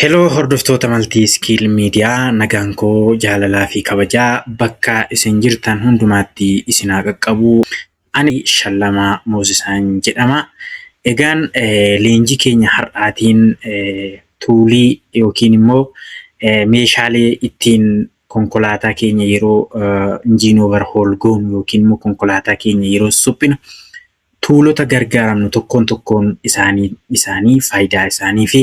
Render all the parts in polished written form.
Hello, hordoftoota Multi Skill Media, nagaan koo jaalalaa fi kabajaa bakka isin jirtan hundumaatti isin haa qaqqabu. Ani Shallamaa Moosisaan jedhama. Egaan leenjii keenya har'aatiin toolii yookiin immoo meeshaalee ittiin konkolaataa keenya yeroo engine overhaul goonu yookiin immoo konkolaataa keenya yeroo suphinu toolota gargaaramnu tokkoon tokkoon isaanii, faayidaa isaanii fi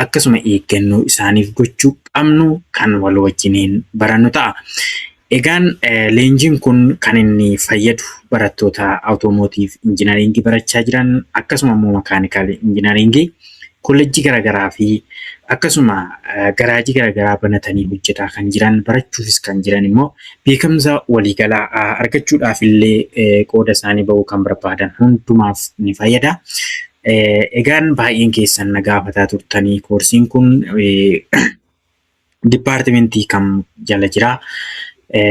akkasuma eeggannoo isaaniif gochuu qabnu kan wal wajjiniin barannu ta'a. Egaan leenjiin kun kan inni fayyadu barattoota automotive engineeringii barachaa jiran, akkasuma immoo mechanical engineeringii kolleejjii garaagaraa fi akkasuma garaajii garaagaraa banatanii hojjetaa kan jiran, barachuufis kan jiran immoo beekumsa waliigalaa argachuudhaaf illee qooda isaanii bahuu kan barbaadan hundumaaf ni fayyada. Egaan baay'een keessan na gaafataa turtanii, koorsiin kun departmentii kam jala jira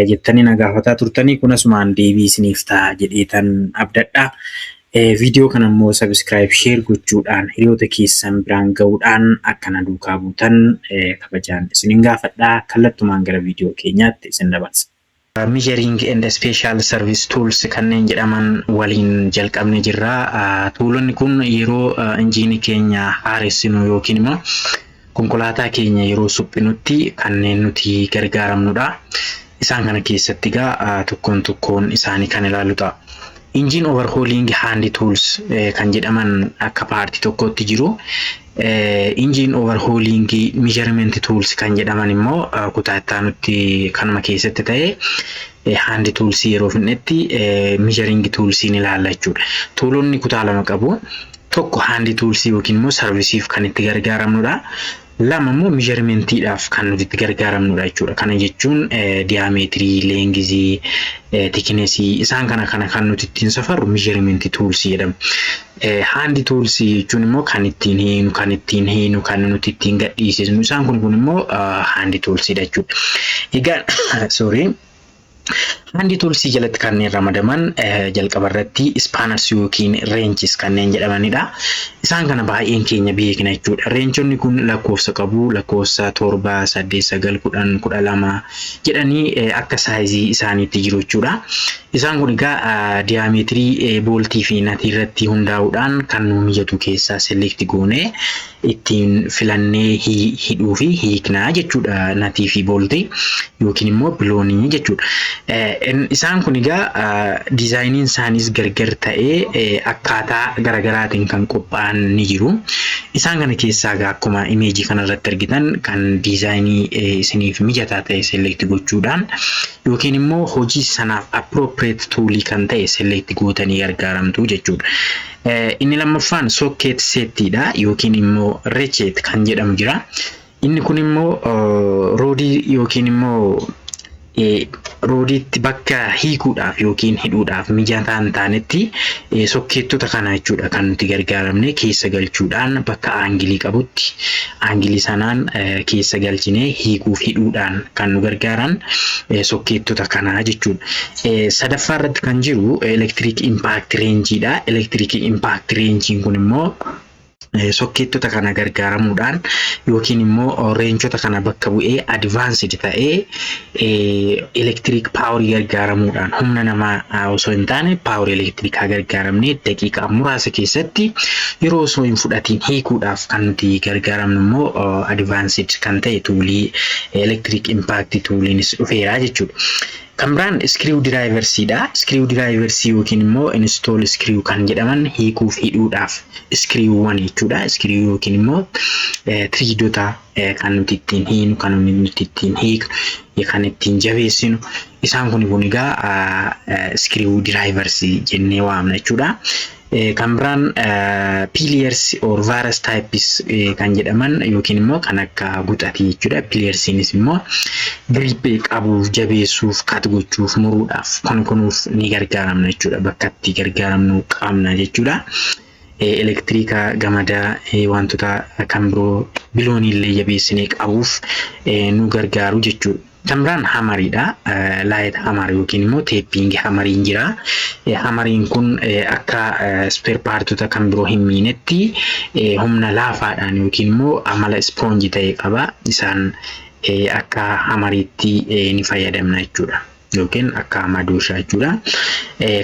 jettanii na gaafataa turtanii, kun asumaan deebii isiniif ta'a jedheetan abdadha. Viidiyoo kana immoo subscribe, share gochuudhaan hiriyoota keessan biraan gahuudhaan akka na duukaa buutan kabajaan isinin gaafadha. Kallattumaan gara viidiyoo keenyaatti isin dabarsa. Measuring and Special Service Tools kanneen jedhaman waliin jalqabne jirra. Toolonni kun yeroo injiinii keenya haaressinu yookiin immoo konkolaataa keenya yeroo suphinutti kanneen nuti gargaaramnudha. Isaan kana keessatti egaa tokkoon tokkoon isaanii kan ilaallu ta'a. Engine overhauling hand tools kan jedhaman akka partii tokkotti jiru. Engine overhauling measurement tools kan jedhaman immoo kutaa itti aanutti kanuma keessatti ta'ee, hand tools yeroo finnetti measuring tools ni ilaalla jechuudha. Toolonni kutaa lama qabu. Tokko hand tools yookiin immoo serviceiif kan itti gargaaramnudha. Lama immoo measurementiidhaaf kan nuti itti gargaaramnudha jechuudha. Kana jechuun diameterii, lengthii, thicknessii isaan kana kana kan nuti ittiin safarru measurementii toolsii jedhamu. Hand toolsii jechuun immoo kan ittiin hiinu, kan ittiin hiinu, kan nuti ittiin gadhiisisnu, isaan kun immoo hand toolsiidha jechuudha. Egaa, sorry. Hand toolsii jalatti kanneen ramadaman jalqaba irratti spanners yookiin wrenches kanneen jedhamanidha. Isaan kana baay'een keenya beekna jechuudha. Wrenchonni kun lakkoofsa qabu. Lakkoofsa 7, 8, 9, 10, 12 jedhanii akka sizeii isaaniitti jiru jechuudha. Isaan kun egaa diameterii boltii fi nutii irratti hundaa'uudhaan kan nu mijatu keessaa select goonee ittiin filannee hidhuu fi hiiknaa jechuudha, nutii fi boltii yookiin immoo biloonii jechuudha. Isaan kun egaa designiin isaaniis gargar ta'ee akkaataa garaagaraatiin kan qophaa'an ni jiru. Isaan kana keessaa egaa akkuma imageii kanarratti argitan kan designii isiniif mijataa ta'e select gochuudhaan yookiin immoo hojii sanaaf appropriate toolii kan ta'e select gootanii gargaaramtu jechuudha. Inni lammaffaan socket setiidha yookiin immoo ratchet kan jedhamu jira. Inni kun immoo rodii yookiin immoo rodiitti bakka hiikuudhaaf yookiin hidhuudhaaf mijataa hin taanetti sockettota kana jechuudha kan nuti gargaaramne keessa galchuudhaan bakka angleii qabutti angleii sanaan keessa galchinee hiikuuf hidhuudhaan kan nu gargaaran sockettota kanaa jechuudha. Sadaffaa irratti kan jiru electric impact wrenchiidha. Electric impact wrenchiin kun immoo sockettota kana gargaaramuudhaan yookiin immoo wrenchota kana bakka bu'ee advanced ta'ee electric powerii gargaaramuudhaan, humna namaa osoo hin taane powerii elektirikaa gargaaramnee, daqiiqaa muraasa keessatti yeroo osoo hin fudhatiin hiikuudhaaf kan nuti gargaaramnu immoo advanced kan ta'e toolii electric impact tooliinis dhufeera jechuudha. Kan biraan screw driversiidha. Screw driversii yookiin immoo install screw kan jedhaman hiikuuf hidhuudhaaf screwwwan jechuudha. Screw yookiin immoo threadota kan nuti ittiin hiinu, kan nuti ittiin hiiknu, kan ittiin jabeessinu, isaan kun egaa screw driversii jennee waamna jechuudha. Kan biraan pliers or various types kan jedhaman yookiin immoo kan akka guxatii jechuudha. Pliersiinis immoo gripii qabuuf, jabeessuuf, cut gochuuf, muruudhaaf, kun kunuuf ni gargaaramna jechuudha. Bakka itti gargaaramnu qabna jechuudha. Elektiriika, gamadaa, wantoota kan biroo, biloonii illee jabeessinee qabuuf nu gargaaru jechuudha. Kan biraan hammeriidha. Light hammer yookiin immoo tapping hammeriin jira. Hammeriin kun akka spare partota kan biroo hin miinetti humna laafaadhaan yookiin immoo amala sponge ta'e qaba. Isaan akka hammeriitti ni fayyadamna jechuudha. Yookiin akka madooshaa jechuudha.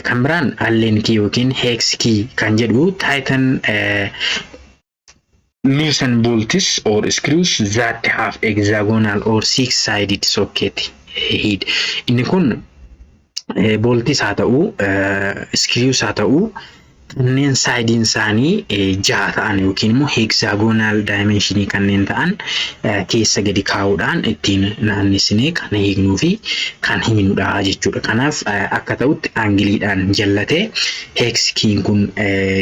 Kan biraan Allen key yookiin hex key kan jedhu tighten loosen bolts or screws that have hexagonal or six-sided socket head. Inni kun boltis haa ta'u, screws haa ta'u, kanneen sideiin isaanii jaha ta'an yookiin immoo hexagonal dimensionii kanneen ta'an keessa gadi kaa'uudhaan ittiin naannessinee kan hiiknuu fi kan hiinudha jechuudha. Kanaaf akka ta'utti angleiidhaan jallatee hex keyn kun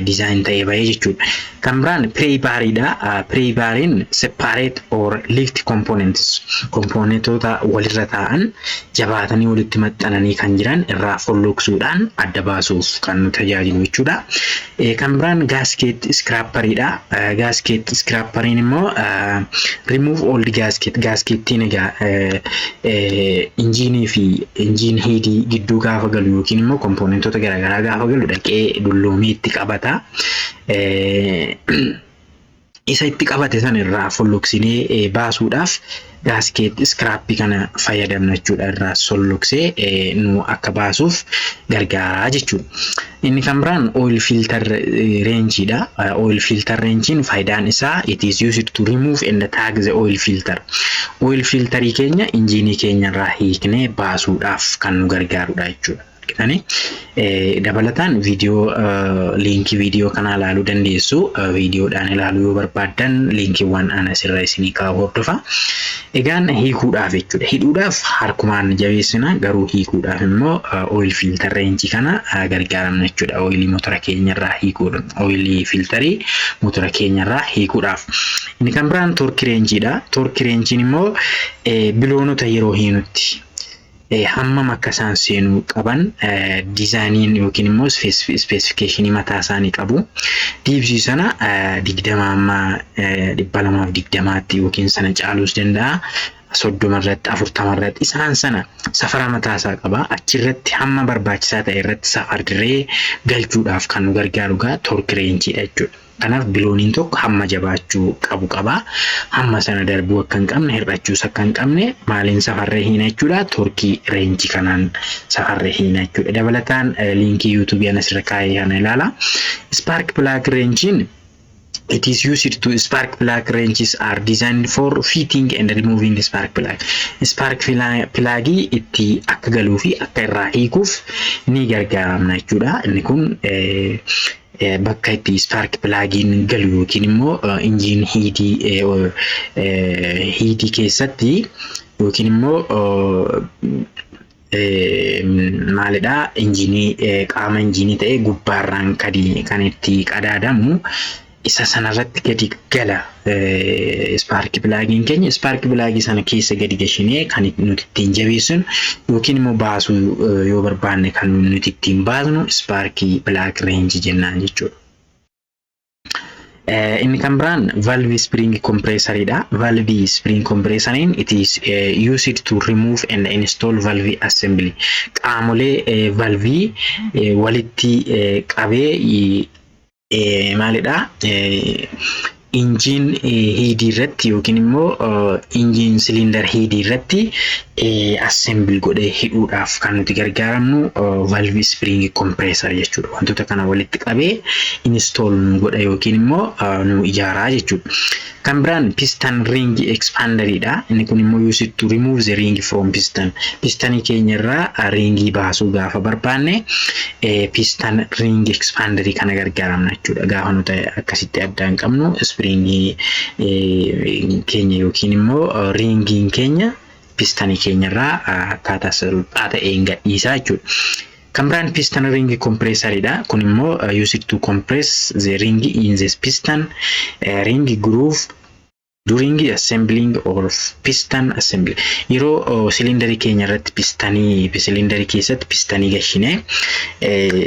design ta'ee bahee jechuudha. Kan biraan pry bariidha. Pry bariin separate or lift components, componentoota walirra taa'an jabaatanii walitti maxxananii kan jiran irraa folloqsuudhaan adda baasuuf kan nu tajaajilu jechuudha. Kan biraan gasket scraperiidha. Gasket scraperiin immoo remove old gasket. Gaskettiin egaa injiinii fi engine headii gidduu gaafa galu yookiin immoo componentoota garaagaraa gaafa galu dhaqee dulloomee itti qabata. Isa itti qabate sana irraa folloqsinee baasuudhaaf gasket scraperii kana fayyadamna jechuudha. Irraa solloqsee nu akka baasuuf gargaara jechuudha. Inni kan biraan oil filter wrenchiidha. Oil filter wrenchiin faayidaan isaa it is used to remove and tag the oil filter. Oil filterii keenya injiinii keenya irraa hiiknee baasuudhaaf kan nu gargaarudha jechuudha. Argitanii, dabalataan viidiyoo, linkii viidiyoo kanaa ilaaluu dandeessu. Viidiyoodhaan ilaaluu yoo barbaaddan linkiiwwan ana asirra isinii kaa'u hordofa. Egaan hiikuudhaaf jechuudha. Hidhuudhaaf harkumaan jabeessina, garuu hiikuudhaaf immoo oil filter wrenchii kana gargaaramna jechuudha. Oilii motora keenyarraa hiikuudha. Oilii filterii motora keenyarraa hiikuudhaaf. Inni kan biraan torque wrenchiidha. Torque wrenchiin immoo biloonota yeroo hiinutti hammam akka isaan seenuu qaban designiin yookiin immoo specificationii mataa isaanii qabu. Depthii sana 20 amma 220tti yookiin sana caaluus danda'a. 30 irratti, 40 irratti isaan sana safara mataa isaa qaba. Achirratti hamma barbaachisaa ta'e irratti safarree galchuudhaaf kan nu gargaaru gaa torque wrenchiidha jechuudha. Kanaaf bilooniin tokko hamma jabaachuu qabu qaba. Hamma sana darbuu akka hin qabne, hir'achuus akka hin qabne maaliin safarree hiina jechuudha? Torque wrenchii kanaan safarree hiina jechuudha. Dabalataan linkii YouTubeii ana asirra kaa'ee kana ilaala. Spark plug wrenchiin it is used to spark plug wrenches are designed for fitting and removing spark plug. Spark plugii itti akka galuu fi akka irraa hiikuuf ni gargaaramna jechuudha. Inni kun bakka itti spark plugiin galu yookiin immoo engine headii keessatti yookiin immoo maalidha, injiinii, qaama injiinii ta'ee gubbaarraan kan itti qadaadamu isa sanarratti gadi gala spark plugiin keenya. Spark plugii sana keessa gadi gashinee kan nuti ittiin jabeessinu yookiin immoo baasuu yoo barbaanne kan nuti ittiin baasnu spark plug wrench jennaan jechuudha. Inni kan biraan valve spring compressor dha. Valve spring compressoriin it is used to remove and install valve assembly. Qaamolee valvii walitti qabee maalidha? Engine headii irratti yookiin immoo engine cylinder headii irratti assemble godhee hidhuudhaaf kan nuti gargaaramnu valve spring compressor jechuudha. Wantoota kana walitti qabee install nu godha yookiin immoo nu ijaaraa jechuudha. Kan biraan piston ring expanderidha. Inni kun immoo used to remove the ring from piston. Pistonii keenya irraa ringii baasuu gaafa barbaanne piston ring expanderii kana gargaaramna jechuudha. Gaafa nuti akkasitti addaan qabnu springii keenya yookiin immoo ringiin keenya pistonii keenya irraa akkaataa salphaa ta'een gadhiisaa jechuudha. Kan biraan piston ring compressor dha. Kun immoo used to compress the ring in the piston ring groove. During assembling or piston assembly, yeroo silindarii keenya irratti pistanii, silindarii keessatti pistanii gashinee,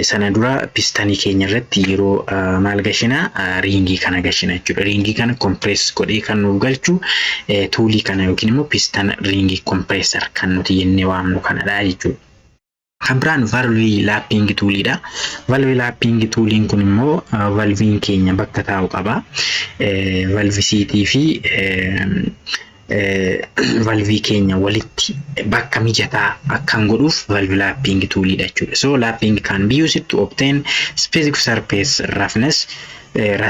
sana dura pistanii keenya irratti yeroo maal gashina? Ringii kana gashina jechuudha. Ringii kana compress godhee kan nuuf galchu toolii kana yookiin immoo piston ringii compressor kan nuti jennee waamnu kanadha jechuudha. Kan biraan valve lapping tooliidha. Valve lapping tooliin kun immoo valviin keenya bakka taa'u qaba. Valve seatii fi valvii keenya walitti bakka mijataa akkan godhuuf valve lapping tooliidha jechuudha. So lapping can be used to obtain specific surface roughness.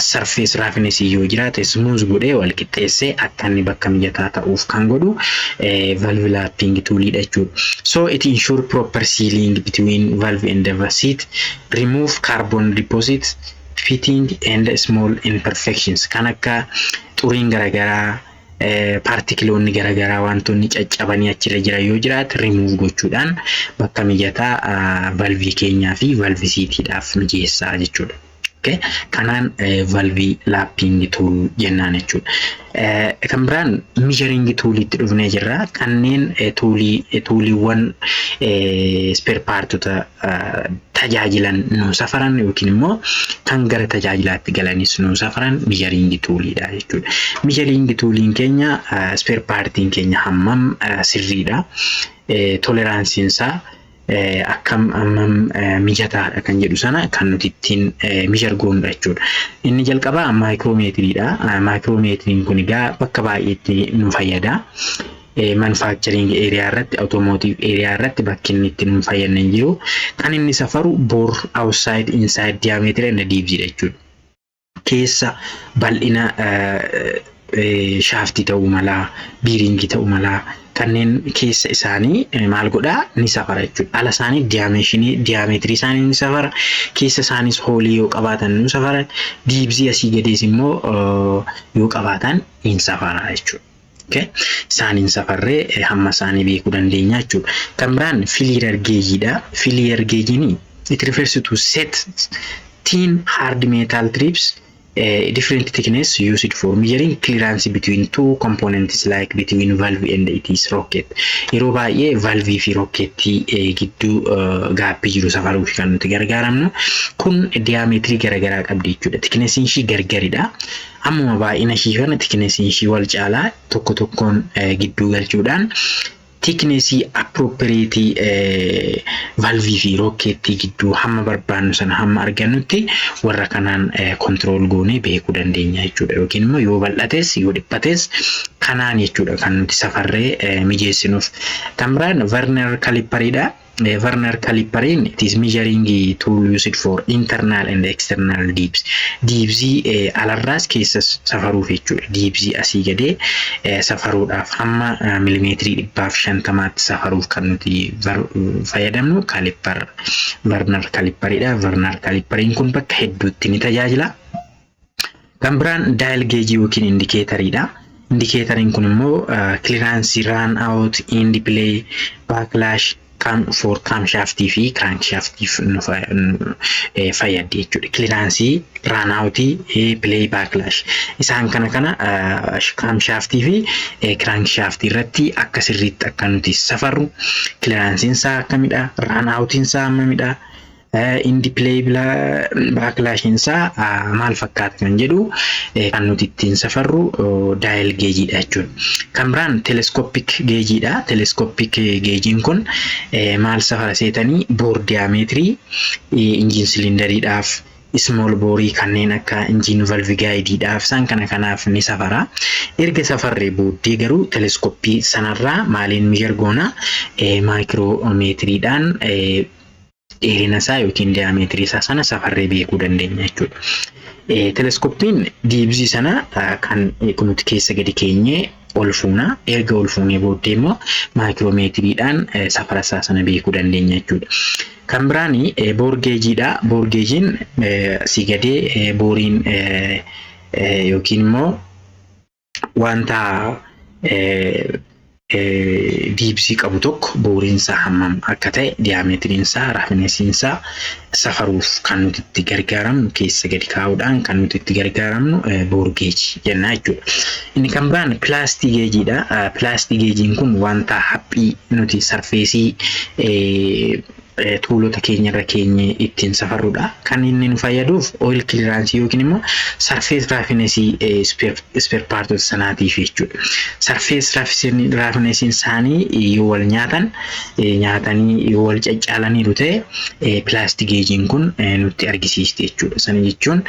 Surface roughness yoo jiraate smooth godhee wal qixxeessee akka inni bakka mijataa ta'uuf kan godhu valve lapping tooliidha jechuudha. So it ensure proper sealing between valve and the seat, remove carbon deposit, fitting and small imperfections kan akka xuriin garaagaraa, particleoonni garaagaraa, wantoonni caccabanii achirra jiran yoo jiraate remove gochuudhaan bakka mijataa valvii keenyaa fi valve seatiidhaaf mijeessaa jechuudha. Okay. Kanaan valve lapping tool jennaan jechuudha. Kan biraan measuring tooliitti dhufnee jirra. Kanneen toolii, tooliiwwan spare partota tajaajilan nu safaran yookiin immoo kan gara tajaajilaatti galanis nu safaran measuring tooliidha jechuudha. Measuring tooliin keenya spare partiin keenya hammam sirriidha. Toleranceiin isaa akkam, hammam mijataadha kan jedhu sana kan nuti ittiin measure goonudha jechuudha. Inni jalqabaa micrometeriidha. Micrometeriin kun egaa bakka baay'eetti nu fayyada. Manufacturing area irratti, automotive area irratti bakki inni itti nu fayyadne hin jiru. Kan inni safaru bore outside, inside diameter and depth jechuudha. Keessa bal'ina shaftii ta'uu malaa, bearingii ta'uu malaa, kanneen keessa isaanii maal godhaa? Ni safara jechuudha. Ala isaanii dimensionii, diameterii isaanii ni safara. Keessa isaanis holeii yoo qabaatan ni safara. Depthii asii gadees immoo yoo qabaatan ni safara jechuudha. Okay. Isaaniin safarree hamma isaanii beekuu dandeenya jechuudha. Kan biraan feeler gaugeiidha. Feeler gaugeiin, it refers to set thin hard metal strips different thickness used for measuring clearance between two components, like between valve and its rocket. Yeroo baay'ee valvii fi rocketii gidduu gapii jiru safaruuf kan nuti gargaaramnu kun diameterii garaagaraa qabdi jechuudha. Thicknessiin ishii gargaridha. Ammuma baay'ina ishii kana thicknessiin ishii wal caalaa tokko tokkoon gidduu galchuudhaan thicknessii appropriateii valvii fi rocketii gidduu hamma barbaannu sana hamma argannutti warra kanaan control goonee beekuu dandeenya jechuudha. Yookiin immoo yoo bal'ates yoo dhiphates kanaan jechuudha kan nuti safarree mijeessinuuf. Kan biraan vernier caliperiidha. Vernier caliperiin, it is measuring tool used for internal and external depths. Depthii alarraas keessas safaruuf jechuudha. Depthii asii gadee safaruudhaaf hamma milimeetirii 150tti safaruuf kan nuti fayyadamnu caliper, vernier caliperiidha. Vernier caliperiin kun bakka hedduutti ni tajaajila. Kan biraan dial gaugeii yookiin indicatoriidha. Indicatoriin kun immoo clearance, run out, end play, backlash cam for camshaftii fi crankshaftiif nu fayyaddi jechuudha. Clearanceii, run outii, play, backlash. Isaan kana camshaftii fi crankshaftii irratti akka sirriitti akka nuti safarru, clearanceiin isaa akkamidha, run outiin isaa hammamidha, end play, backlashiin isaa maal fakkaata kan jedhu kan nuti ittiin safarru dial gaugeiidha jechuudha. Kan biraan telescopic gaugeiidha. Telescopic gaugeiin kun maal safara seetanii? Bore diameterii engine cylinderiidhaaf, small boreii kanneen akka engine valve guideiidhaaf, isaan kana kanaaf ni safara. Erga safarree booddee garuu telescopeii sanarraa maaliin measure goona? Micrometeriidhaan dheerina isaa yookiin diameterii isaa sana safarree beekuu dandeenya jechuudha. Telescopeiin depthii sana kan nuti keessa gadi keenyee ol fuuna. Erga ol fuunee booddee immoo micrometeriidhaan safara isaa sana beekuu dandeenya jechuudha. Kan biraan bore gaugeiidha. Bore gaugeiin asii gadee boreiin yookiin immoo wanta Depthii qabu tokko boreiinsaa hammam akka ta'e, diameteriinsaa, roughnessiinsaa safaruuf kan nuti itti gargaaramnu, keessa gadi kaa'uudhaan kan nuti itti gargaaramnu bore gaugeii jenna jechuudha. Inni kan biraan plasty gaugeiidha. Plasty gaugeiin kun wanta haphii nuti surfaceii toolota keenya irra keenye ittiin safarrudha. Kan inni nu fayyaduuf oil clearanceii yookiin immoo surface roughnessii spare partota sanaatiif jechuudha. Surface roughnessiin isaanii yoo wal nyaatan, nyaatanii yoo wal caccaalaniiru ta'e, plasty gaugeiin kun nutti argisiisti jechuudha. Sana jechuun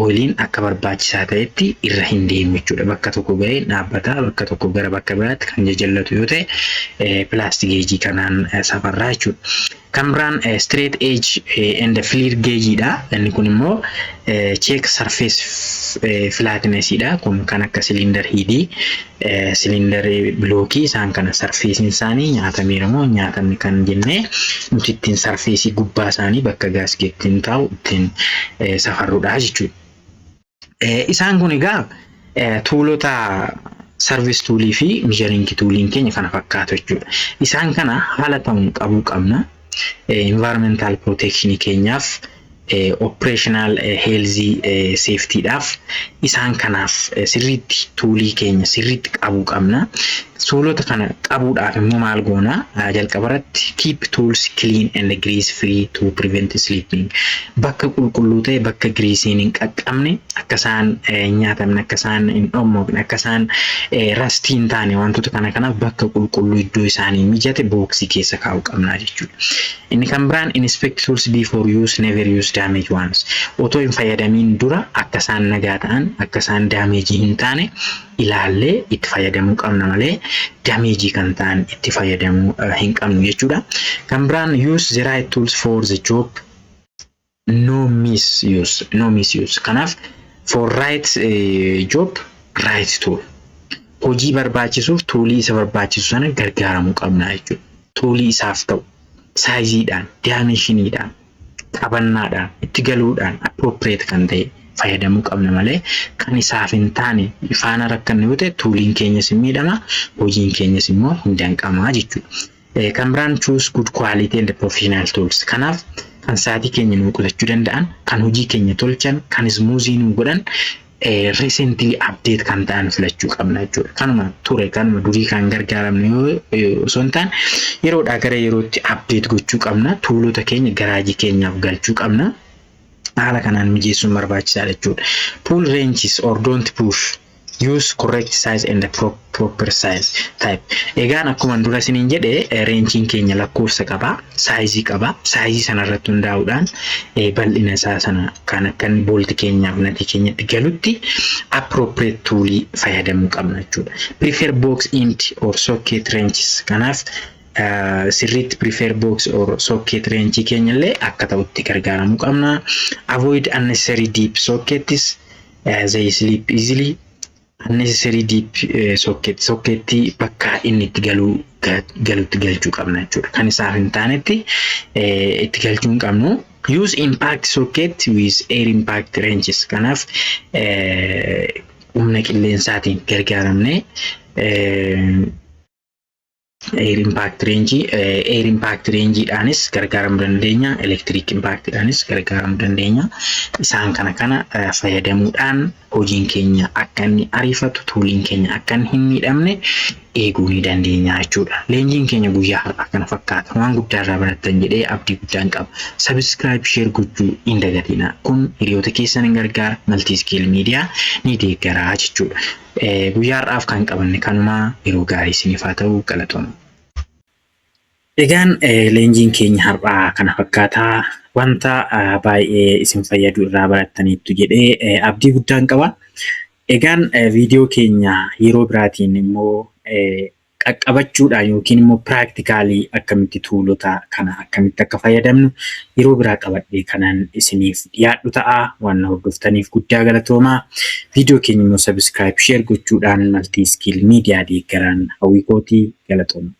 oiliin akka barbaachisaa ta'etti irra hin deemu jechuudha. Bakka tokko ga'ee dhaabbata, bakka tokko gara bakka biraatti kan jajallatu yoo ta'e, plasty gaugeii kanaan safarraa jechuudha. Kan biraan straight edge and feeler gaugeidha. Inni kun immoo check surface flatness dha. Kun kan akka cylinder headii, cylinder blockii, isaan kana surfaceiin isaanii nyaatameera moo nyaatamne kan jennee nuti ittiin surfaceii gubbaa isaanii bakka gasketiin taa'u ittiin safarrudha jechuudha. Isaan kun egaa toolota service toolii fi measuring tooliin keenya kana fakkaatu jechuudha. Isaan kana haala ta'uun qabuu qabna. Environmental protection keenyaaf, operational healthy safetyidhaaf, isaan kanaaf sirriitti toolii keenya sirriitti qabuu qabna. Toolota kana qabuudhaaf immoo maal goona? Jalqaba irratti keep tools clean and grease free to prevent slipping. Bakka qulqulluu ta'e, bakka greaseiin hin qaqqabne, akka isaan hin nyaatamne, akka isaan hin dhommofne, akka isaan rustii hin taane, wantoota kana kanaaf bakka qulqulluu iddoo isaanii mijate boxii keessa kaa'uu qabna jechuudha. Inni kan biraan inspect tools before use, never use damage ones. Otoo hin fayyadamiin dura akka isaan nagaa ta'an, akka isaan damageii hin taane ilaallee itti fayyadamuu qabna malee damageii kan ta'an itti fayyadamuu hin qabnu jechuudha. Kan biraan use the right tools for the job, no misuse, no misuse. Kanaaf for right job, right tool. Hojii barbaachisuuf toolii isa barbaachisu sana gargaaramuu qabna jechuudha. Toolii isaaf ta'u sizeiidhaan, dimensioniidhaan, qabannaadhaan, itti galuudhaan appropriate kan ta'e fayyadamuu qabna malee kan isaaf hin taane faana rakkanne yoo ta'e, tooliin keenyas hin miidhama, hojiin keenyas immoo hin danqamaa jechuudha. Kan biraan choose good quality and professional tools. Kanaaf kan sa'aatii keenya nuu qusachuu danda'an, kan hojii keenya tolchan, kan smoothii nuu godhan, recently update kan ta'an filachuu qabna jechuudha. Kanuma ture, kanuma durii kan gargaaramne yoo osoo hin taane, yeroodhaa gara yerootti update gochuu qabna. Toolota keenya garaajii keenyaaf galchuu qabna. Haala kanaan mijeessuun barbaachisaadha jechuudha. Pull wrenches or don't push. Use correct size and the proper size type. Egaan akkuma dura isiniin jedhe, wrenchiin keenya lakkoofsa qaba, sizeii qaba. Sizeii sanarratti hundaa'uudhaan bal'ina isaa sana kan akka inni bolti keenyaaf nutii keenyatti galutti appropriate toolii fayyadamuu qabna jechuudha. Prefer box end or socket wrenches. Kanaaf sirriitti prefer box or socket wrenchii keenya illee akka ta'utti gargaaramuu qabna. Avoid unnecessary deep sockets. They slip easily. Unnecessary deep socket, socketii bakka inni itti galuu galutti galchuu qabna jechuudha. Kan isaaf hin taanetti itti galchuu hin qabnu. Use impact socket with air impact wrenches. Kanaaf humna qilleensaatiin gargaaramnee air impact wrenchiidhaanis gargaaramuu dandeenya, electric impactidhaanis gargaaramuu dandeenya. Isaan kana kana fayyadamuudhaan hojiin keenya akka inni ariifatu, tooliin keenya akka inni hin miidhamne eeguu ni dandeenya jechuudha. Leenjiin keenya guyyaa har'aa kana fakkaata. Waan guddaa irraa barattan jedhee abdii guddaan qaba. Subscribe, share gochuu hin dagatinaa. Kun hiriyoota keessan hin gargaara. Multi Skill Media ni deeggaraa jechuudha. Guyyaa har'aaf kan qabanne kanumaa. Yeroo gaarii isiniif haa ta'u, galatooma. Egaan leenjiin keenya har'aa kana fakkaataa. Wanta baay'ee isin fayyadu irraa barattaniittu jedhee abdii guddaan qaba. Egaan viidiyoo keenya yeroo biraatiin immoo qaqqabachuudhaan yookiin immoo practicalii akkamitti toolota kana akkamitti akka fayyadamnu yeroo biraa qabadhee kanan isiniif dhiyaadhu ta'a. Waan na hordoftaniif guddaa galatoomaa. Viidiyoo keenya immoo subscribe, share gochuudhaan Multi Skill Media deeggaraan hawwii kootii, galatooma.